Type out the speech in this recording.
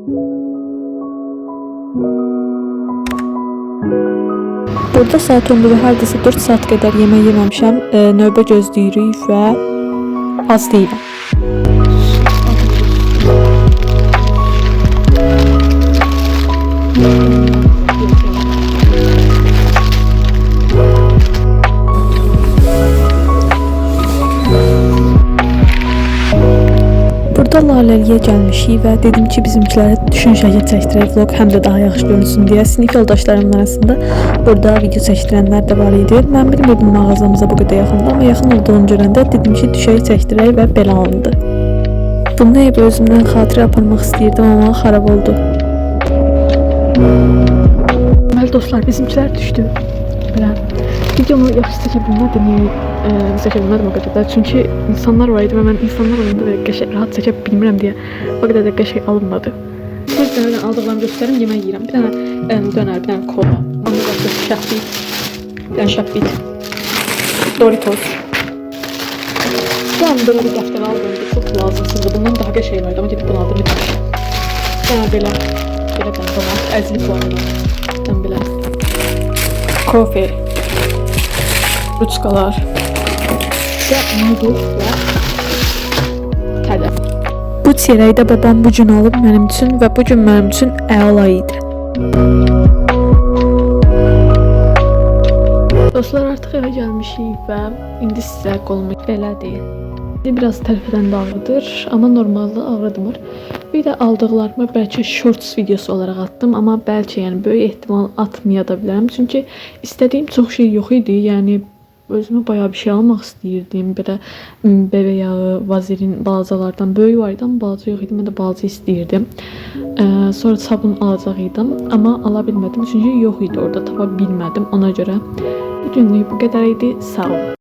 Burada saat 10-dur və hardasa 4 saat qədər yemək yeməmişəm. Növbə gözləyirik və az deyiləm. Burada Laləliyə gəlmişik və dedim ki, bizimkilərə düşün şəkil çəkdirək vlog, həm də daha yaxşı görünsün deyə. Sinif yoldaşlarımın arasında burada video çəkdirənlər də var idi. Mən bilmirdim mağazamıza bu qədər yaxındır, amma yaxın olduğunu görəndə dedim ki, düşək çəkdirək və belə alındı. Bunu evə özümdən xatirə aparmaq istəyirdim, amma xarab oldu. Deməli dostlar, bizimkilər düşdü. Belə videomu yaxşı çəkə bilmədim, yəni çəkə bilmədim o qədər də. Çünki insanlar var idi və mən insanlar olanda belə qəşəng rahat çəkə bilmirəm deyə o qədər də qəşəng alınmadı. Bir dənə də aldıqlarımı göstərim, yemək yeyirəm. Bir dənə dönər, bir dənə kola. Ondan başqa şəbbit. Bir dənə şəbbit. Doritos. Bir dənə belə bir dəftər aldım. Bu çox lazımsızdır. Bundan daha qəşəng var idi, amma gedib bunu aldım bir dənə. Bir dənə belə bir dənə donat, əzilib bu arada. Bir dənə belə. Kofe, ruçkalar, və noodle və tələ. Bu çörəyi də babam bu gün alıb mənim üçün və bu gün mənim üçün əla idi. Dostlar, artıq evə gəlmişik və indi sizə qolumu belədir. İndi biraz tərpədən də ağrıdır, amma normalda ağrıdmır. Bir də aldıqlarımı bəlkə shorts videosu olaraq atdım, amma bəlkə, yəni böyük ehtimal atmaya da bilərəm. Çünki istədiyim çox şey yox idi. Yəni özümə bayağı bir şey almaq istəyirdim. Belə bebə yağı, vazelin balacalardan böyük var idi, amma balaca yox idi. Mən də balaca istəyirdim. Sonra sabun alacaq idim, amma ala bilmədim çünki yox idi orada, tapa bilmədim ona görə. Bu günlük bu qədər idi. Sağ olun.